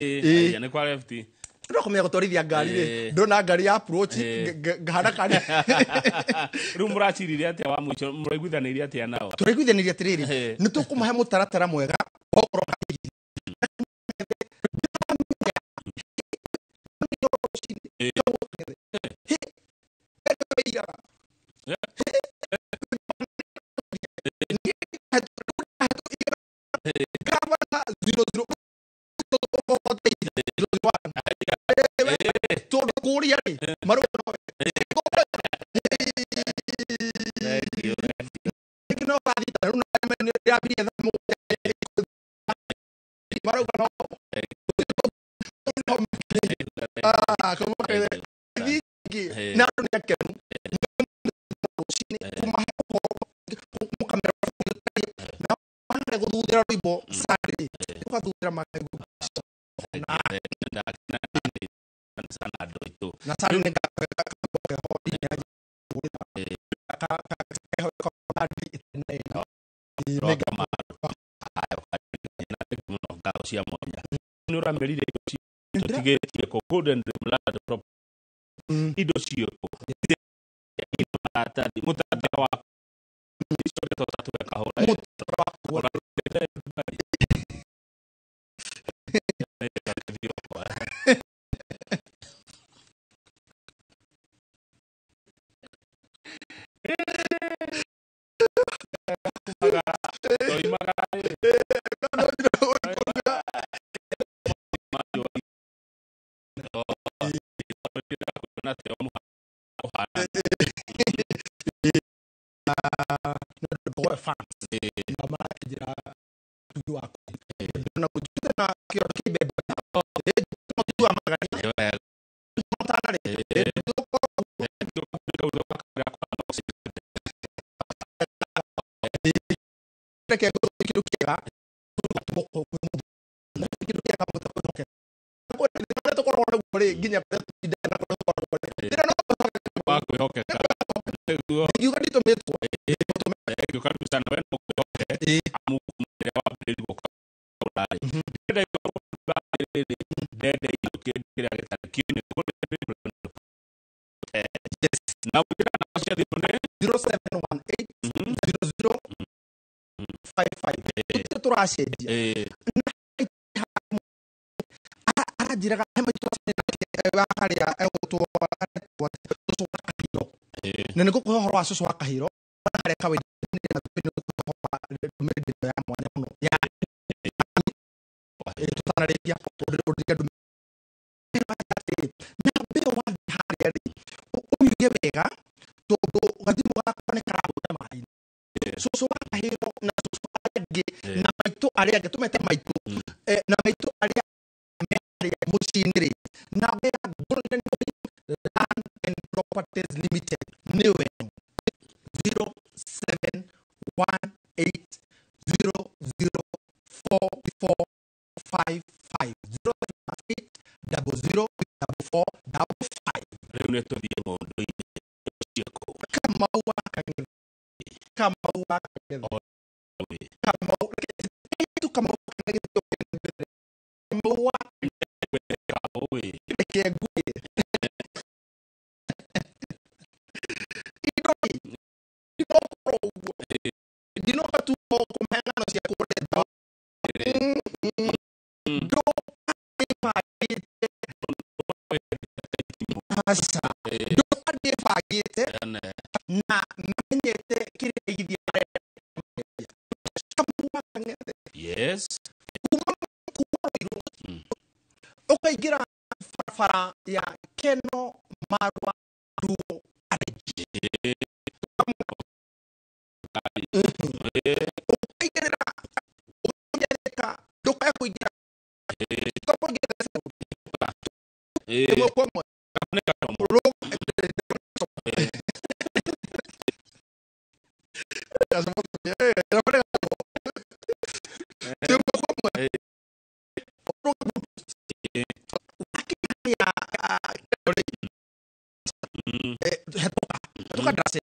Ĩĩ. Nĩ kwa left. Ndĩrakomenya gũtwarithia ngari rĩ, Ĩĩ. ndona ngari ya approach, Ĩĩ. ngahana kari. Rĩu mũracirire atĩa wa mũico, mũraiguithanĩirie atĩa nao? Tũraiguithanĩria atĩrĩrĩ, Ĩĩ. nĩ tũkũmahe mũtaratara mwega wa gũkorwo Ĩĩ. Gavana 00 tondũ kũrĩa rĩ marauga no rĩngĩ no wathiĩ ta rĩu nĩndĩrambirie thaa 7 marauga no. Ah, na andũ nĩ akenu rũcinĩ kũmahe ũhoro mũkamera na harĩa gũthuthĩra rwĩmbo Sunday ũgathuthĩra makaigua. Sana andũ aitũ. Na Sunday nĩ Mũno ngatho cia mwanya nĩ ũramerire indo tũtigĩtie kũ Golden Dream Land indo ciĩkũ maratathi mũtaratara wa icio ndeto tatũre kahora. Mũtaratara. Fans na maranjĩra tugi waku na gũtuĩte na kĩondo kĩmbembe mũtu wa magana matana rĩ. Reke ngũhe kĩndũ kĩega, kĩndũ kĩega mũtakwĩhokeka kũrĩa tũkoragwo naguo rĩ, nginya kũrĩa tũtindaga na kũrĩa tũkoragwo rĩ, thĩna no wa kwĩhokeka nĩguo. Ngiuga nditũmĩtwo. Thank you, karibu sana we no kwĩhoke amu rĩrĩa wambĩrĩirie gũka rĩ, ndĩrenda rĩrĩ ndende indo kĩndũ kĩrĩa gĩtarĩ kiune na gwĩkĩra namba cia thimũ nĩ 0718 00 55 tũtirĩ tũracenjia. Aranjĩraga he maitũ wa harĩa egũtwo cũcũ wa Kahiro, na nĩ ngũkũhe ũhoro wa cũcũ wa Kahiro harĩa kawaida ndũmĩrĩri ĩno ya mwanya mũno ya tũtanarĩkia ũndĩke ndũmĩrĩri namba ĩyo wathiĩ harĩa rĩ ũmiuge wega tondũ gathimũ gakwa nĩ karagũte maĩ-inĩ. Cũcũ wa Kahiro na cũcũ arĩa angĩ na maitũ arĩa angĩ tũmete maitũ, na maitũ arĩa me harĩa mũciĩ-inĩ rĩ, namba ya Golden Dream Land and Properties Limited nĩyo ĩno: 0718 00 4455, 0718 00 44 55. Rĩu nĩ tũthiĩ ng'ũndũ-inĩ ciĩkũ? Kamau wa Kang'ethe, Kamau wa Kang'ethe, Kamau tu, Kamau wa Kang'ethe, Kamau wa reke ngwĩre indo rĩ ndinokorwo ũguo ndinoka tu kũmahe ng'ano cia kũrĩa ndoka ndĩbangĩte, aca, ndoka ndĩbangĩte na menyete kĩrĩa aigithia marenda. Kamau wa Kang'ethe. Kuma Ruiru ũkaingĩra barabara ya Keno Marwa Duo Garage, ũkaingĩrĩra ũkaingĩrĩra ndũkae kũingĩra ũkaingĩra ĩmwe kwa ĩmwe. Ya hetoka hetoka ndaraca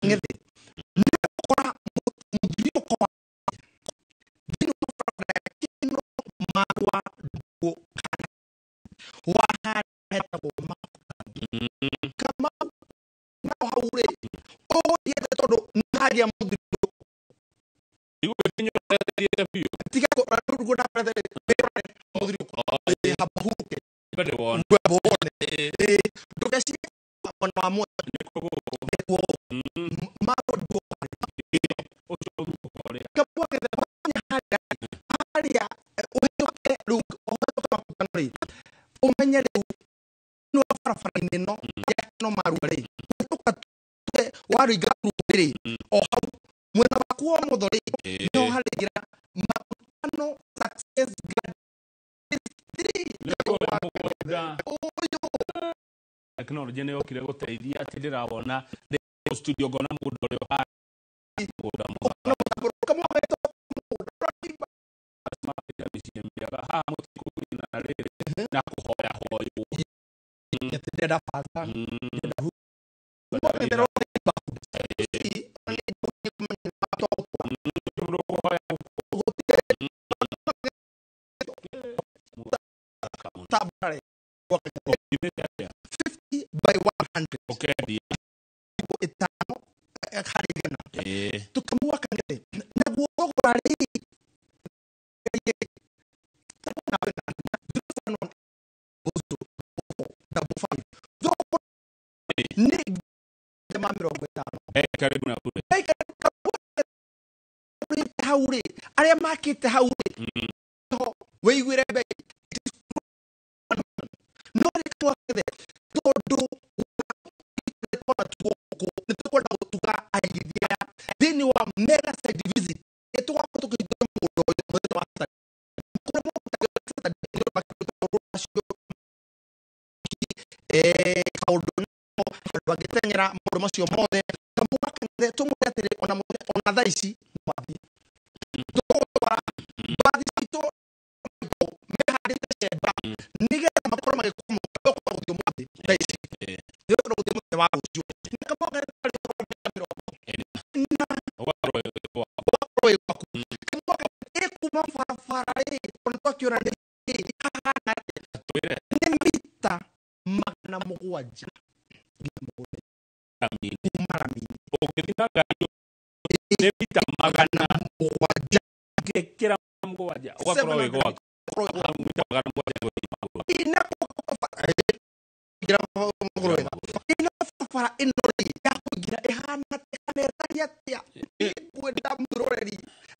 Ng'ethe nĩ ũgũkora mũthiũrũrũko wa thĩinĩ wa barabara ya Keno Marwa. Guo kana wa hetagwo Kamau no hau rĩ ũgũthiĩte tondũ nĩhagĩa mũthiro. Igũgĩkinyũra biũ. Tiga rũguo ndarethere mũthiro hambahurũke. Mbere wona. Wone ndũgecirie mwena wa mwena. Nĩkuo gũkũ. Nĩkuo maũndũ. Ũcio ũthutũka ũrĩa. Kamau akethe harĩa harĩa ũhĩtũke rĩu ũhĩtũke makutano rĩ ũmenye rĩu nĩ wa barabara-inĩ ĩno ya no marua rĩ ũhĩtũka waringa rũĩ rĩ o hau mwena waku wa ũmotho rĩ nĩho harĩingĩra Makutano Success Gardens 3. Nĩkuo mũgũnda. Ũyũ. Tekinoronjĩ nĩ yokire gũteithia atĩ ndĩrawona ndĩ studio ngona mũgũnda ũrĩa ũhana mũgũnda mũthaka. Kamau agetwo mũgũnda ũraimba. Makĩria mĩciĩ mĩega haha mũtikũgina na rĩrĩ na kũhoya hoywo. Atĩ ndĩrenda bata ndĩrenda hu Mũgethera ũraimba. Mũndũ ũkũhoya Tambarare. ũthimĩte atĩa? 50 by 100. Ũkendia. Ĩtano harĩ igana. Ĩĩ. Tukamua kanithe naguo thogora rĩ thogora nĩ ma 50. Eh, karibu na bure. Hau rĩ arĩa makĩte hau rĩ ho wĩiguĩre bei no rĩtwakethe tondũ twana tuoku nĩ tũkwenda gũtuga aigithia thĩinĩ wa mega site visit nĩ tũgakorwo tũkĩhingũra mũgũnda ũyũ mũthenya wa Saturday. Kũrĩa mũgũnda wa Saturday nĩ ũgakĩruta rũracio, kaũndũ no andũ angĩteng'era maũndũ macio mothe Kamau gakethe tũmwĩre atĩrĩ ona mũthenya ona thaa ici no athiĩ tũgũtwara mbathi citũ mehandĩte cemba nĩgetha makorwo magĩkwamũka ũkorwo gũthiĩ ũmũthĩ thaa ici nĩũkorwo gũthiĩ mũthenya wa rũciũ na Kamau gakethe arĩ thogora mĩrongo na Ũgakorwo wĩ gwaku. ũgakorwo wĩ gwaku. Kamau gakethe ĩkuma barabara rĩ ona twakĩona nĩ hahana atĩa Twĩre. Nĩ mita 700 nginya mũgũnda Rami-inĩ. Kuma rami-inĩ. Ũngĩthiĩ na ngari nĩ mita 700 7. Ngĩkĩra 7 ũgakorwo wĩ gwaku. Ũgakorwo wĩ gwaku. Hau mita 700 wĩ gwaku. Ina ina barabara ĩno rĩ ya kũingĩra ĩhana kana ĩtariĩ atĩa nĩngwenda mwĩroreri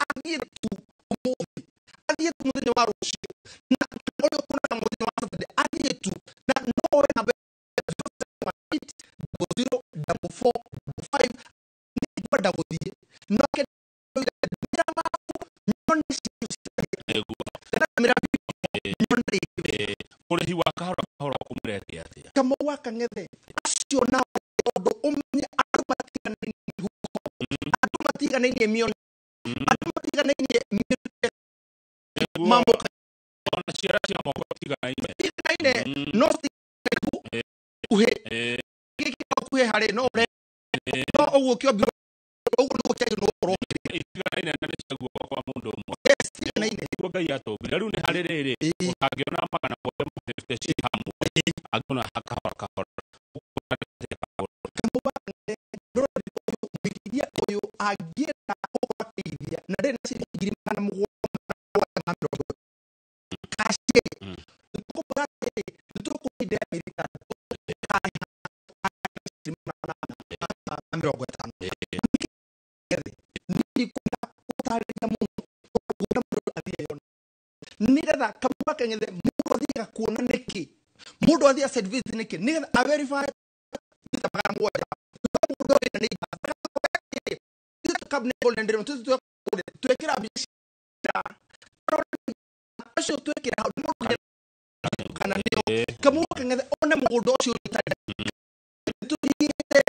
athiĩ tu ũmũthĩ athiĩ tu mũthenya wa rũciũ na ũrĩa ũkuonaga mũthenya wa Saturday athiĩ tu na no woe namba 0 00 44 55 nĩngwenda gũthiĩ nake ndĩra maku nyone cio Nĩguo. ndĩramĩra nyone rĩngĩ. Ũrĩhi wa kahora kahora ũkũmũrehe atĩa? Kamau wa Kang'ethe acio nao tondũ ũmenye andũ matiganainie mĩhuko andũ matiganainie mĩono andũ matiganainie mĩrute Nĩguo. mamũka Ona ciara cia moko itiganaine. matiganainie no citiganainie kuhĩ gĩkĩ no kuhĩ harĩ no ũre no ũguo kĩombirwo ũguo nĩguo kĩagĩrĩirwo nĩ gũkorwo Itiganaine na nĩ cia guoko kwa mũndũ ũmwe. Yes, citiganainie. Nĩguo Ngai atũmbire. Rĩu nĩ harĩ rĩrĩ ũtangĩona 750 ci hamwe angĩona kahora kahora. Kamau wa Kang'ethe ndũrori ũyũ mũigithia ũyũ angĩenda gũkorwo akĩigithia na ndarĩ na ciringi 780,000 cash rĩ nĩtũkũmwĩra atĩrĩ nĩtũkũhe ihinda rĩa mĩeri 6 karĩha 850,000. Nĩ ndikwenda gũtarĩria mũno tondũ ngwenda mũndũ athiĩ eyone nĩgetha Kamau wa Kang'ethe mũndũ athiaga kuona nĩkĩ mũndũ athiaga site visit nĩkĩ nĩgetha a verify mita 700 mũndũ ũyũ nĩ twekĩra biacara acio twekĩra hau mũndũ kana nĩo Kamau wa Kang'ethe one mũgũnda ũcio ũtarĩ tũthiĩte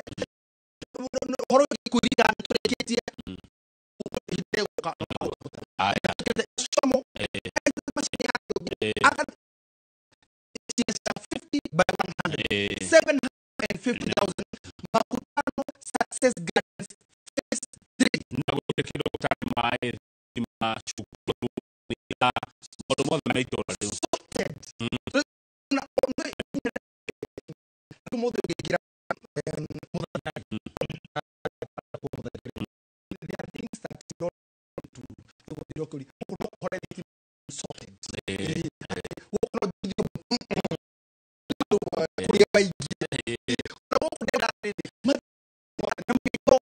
ũhoro wĩgiĩ kwĩringa nĩtũrĩkĩtie ihinda rĩgũka Aya. como macini ya 50 by 100 750,000 Makutano Success Gardens Phase 3. Na gũtirĩ kĩndũ gũtarĩ maĩ, thitima, cukuru, maũndũ mothe ma itũũra rĩu. Sote Ũmũthĩ ũngĩingĩra mũthenya, there are things that you don't want to ũgũthire ũkĩũria gũkũ no ũkore thitima sorted. Gũkũ no njithi kũrĩa maingĩ na gũkũ ndĩrenda atĩrĩrĩ, na mĩgo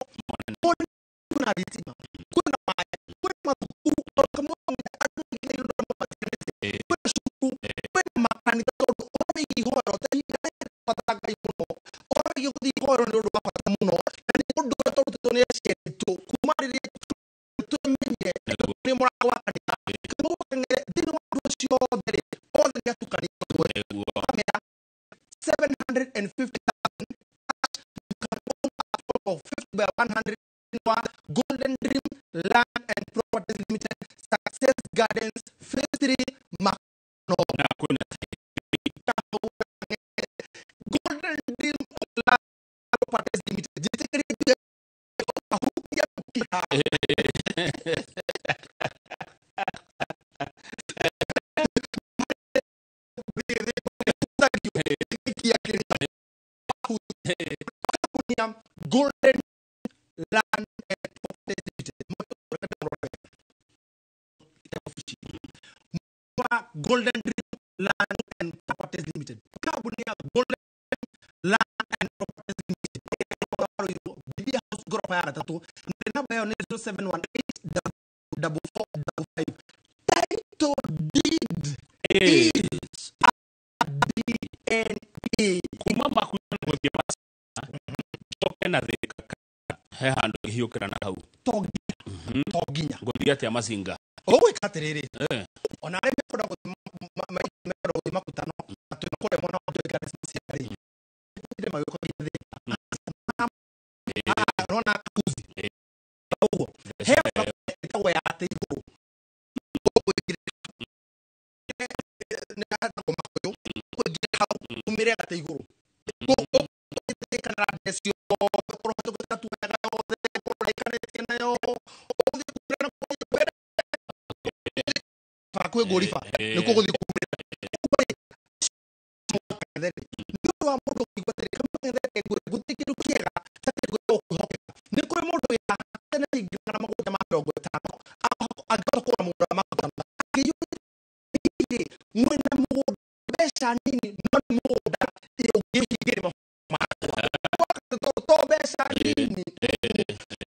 kwĩna thitima, kwĩna maĩ, kwĩna mathukuru, tondũ kamwe andũ maingĩ nĩ ũndũ matiganĩte, kwĩna cukuru, kwĩna makanitha, tondũ ũhoro wĩgiĩ ihoero ta ihinda rĩrĩ bata Ngai mũno, ũhoro wĩgiĩ gũthiĩ ihoero nĩ ũndũ wa bata mũno, na nĩ ũndũ ũrĩa tũrutĩtwo nĩ aciari aitũ kuma rĩrĩa twemenyire nĩ mũrango wa kanitha. Kang'ethe thĩinĩ wa andũ acio othe rĩ, othe nĩ atukanĩtwo. Kamera 750,000 you can own a plot of 50 by 100 wa Golden Dream Land and Properties Limited, Success Gardens, Phase 3, Makono. Na kwĩna Golden Dream Land and Properties Limited. Njĩtĩkĩrie ahutia mĩkiha. Golden Land and Properties Limited. Golden Dream Land and Properties Limited. Kambuni ya Golden Land and Properties Limited. Bibia House gorofa ya gatatũ. Na namba yao nĩ 0718 4455. Title deed is a DNA. Kuma makutano gũthiĩ njoke na Thika he handũ hiũkĩra na hau. To nginya. To nginya. Ngũthiĩ atĩa Masinga? Ũgwĩka atĩrĩrĩ, ona arĩa mekwenda gũthiĩ mekwenda gũthiĩ makutano na twĩna kũrĩa mwena wa Joy Gardens Masinga rĩ, nĩ magĩũka nginya Thika. Nona Kakuzi. Ũguo. He ĩtagwo ya atĩ igũrũ. Nĩ gatagwo Makũyũ. Ũkũingĩra hau, umĩre gatĩ igũrũ. Ũgũthiĩkanĩra ndeci yothe, ũkorwo ũhĩtũkĩte tuwega yothe, ũkorwo ũraikanĩtie nayo, ũgũthiĩ kumĩra na kũu kwĩra kwĩ ngũriba, nĩkuo gũthiĩ kumĩra. Ũguo rĩ, nĩ ũndũ wa mũndũ kũigua atĩrĩ, kamũteng'ere gũtirĩ kĩndũ kĩega ta kĩndũ gĩa kwĩhokeka. Nĩ kũrĩ mũndũ wĩ haha tene ingĩra na magũrũ ma 50 angĩhota kũgũra mũgũnda wa 50 akĩiyũrĩtie mwĩna mũgũnda mbeca nini, no nĩ mũgũnda ũngĩhingĩria makwa. To mbeca nini.